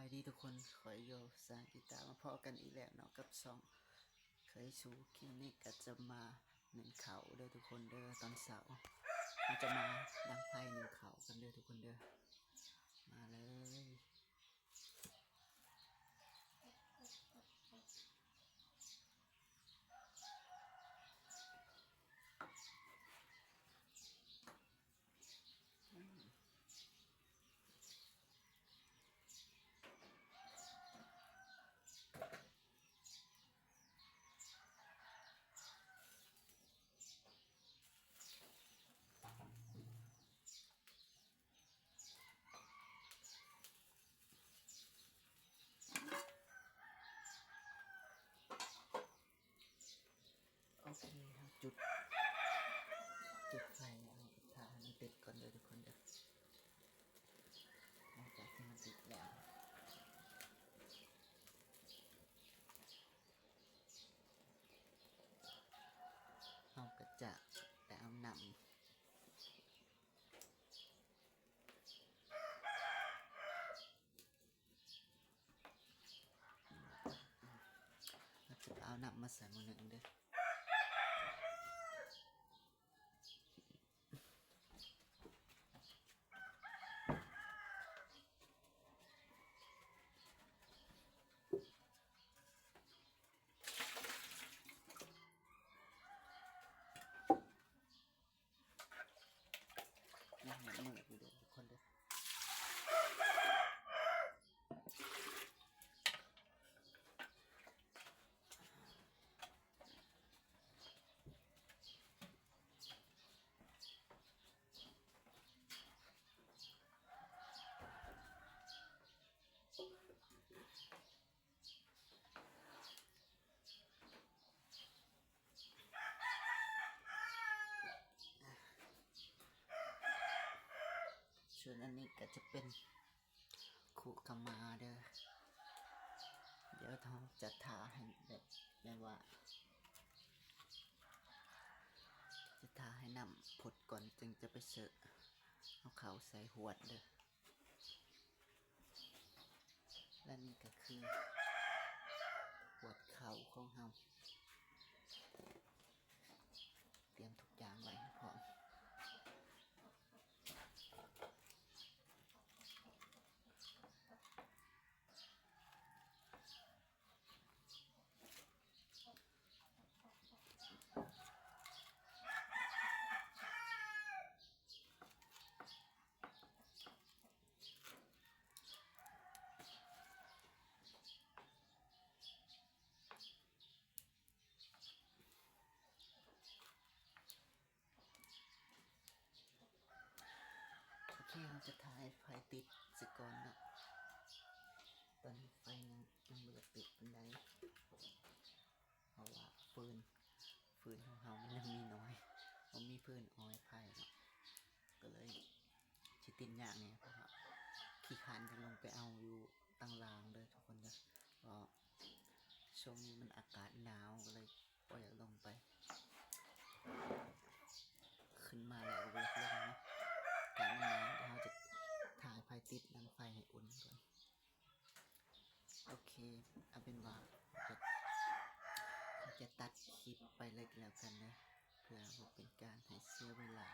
ສະບາຍດີທຸກຄົນ ຂ້ອຍຢູ່ສາງກິຕາ ມາພໍ້ກັນອີກແລ້ວເນາະ ກັບຊ່ອງເຄີຍສູ່. ຄລິບນີ້ກໍຈະມາໜຶ້ງເຂົ້າເດີທຸກຄົນເດີ ຕອນເຊົ້າ ເຮົາຈະມາດັງໄຟໜຶ້ງເຂົ້າກັນເດີທຸກຄົນເດີ ມາເລີຍ. ໂອເຄ ເຮົາຈຸດ ຈຸດໄຟ ເອົາກະທະໃຫ້ມັນຕິດກ່ອນເດີທຸກຄົນເດີ. ຫຼັງຈາກທີ່ມັນຕິດແລ້ວ ເຮົາກໍຈະໄປເອົານ້ຳ ເຮົາຈະໄປເອົານ້ຳມາໃສ່ໝໍ້ໜຶ້ງເດີ. ຍັງມືດຢູ່ເດີທຸກຄົນເດີ. ສ່ວນອັນນີ້ກໍຈະເປັນຄຸກະມາເດີ. ດຽວເຮົາຈະຖ້າໃຫ້ແບບ ແບບວ່າ ຈະຖ້າໃຫ້ນ້ຳພົດກ່ອນ ຈຶ່ງຈະໄປເສີກເອົາເຂົ້າໃສ່ຫວດເດີ. ແລະນີ້ກໍຄືຫວດເຂົ້າຂອງເຮົາ ຕຽມທຸກຢ່າງໄວ້ໃຫ້ພ້ອມ. ໂອເຄ ເຮົາຈະຖ້າໃຫ້ໄຟຕິດຊະກ່ອນເນາະ. ຕອນນີ້ໄຟຍັງ ຍັງບໍ່ໄດ້ຕິດປານໃດ ເພາະວ່າຟືນ ຟືນຂອງເຮົາມັນຍັງມີໜ້ອຍ ບໍ່ມີຟືນ ອອຍ ໄຟເນາະ ກໍເລີຍຊິຕິດຍາກແດ່ ເພາະວ່າຂີ້ຄ້ານຈະລົງໄປເອົາຢູ່ທາງລ່າງເດີທຸກຄົນເດີ. ເພາະຊ່ວງນີ້ມັນອາກາດໜາວ ກໍເລີຍບໍ່ຢາກລົງໄປ ຂຶ້ນມາແລ້ວກໍບໍ່ຢາກລົງເນາະ ອາກາດມັນໜາວ. ດຽວເຮົາຈະຖ້າໃຫ້ໄຟຕິດ ດັງໄຟໃຫ້ອຸ່ນກ່ອນ. ໂອເຄ ເອົາເປັນວ່າຈະ ຈະຕັດຄລິບໄປເລີຍກໍແລ້ວກັນເດີ ເພື່ອບໍ່ເປັນການໃຫ້ເສຍເວລາ.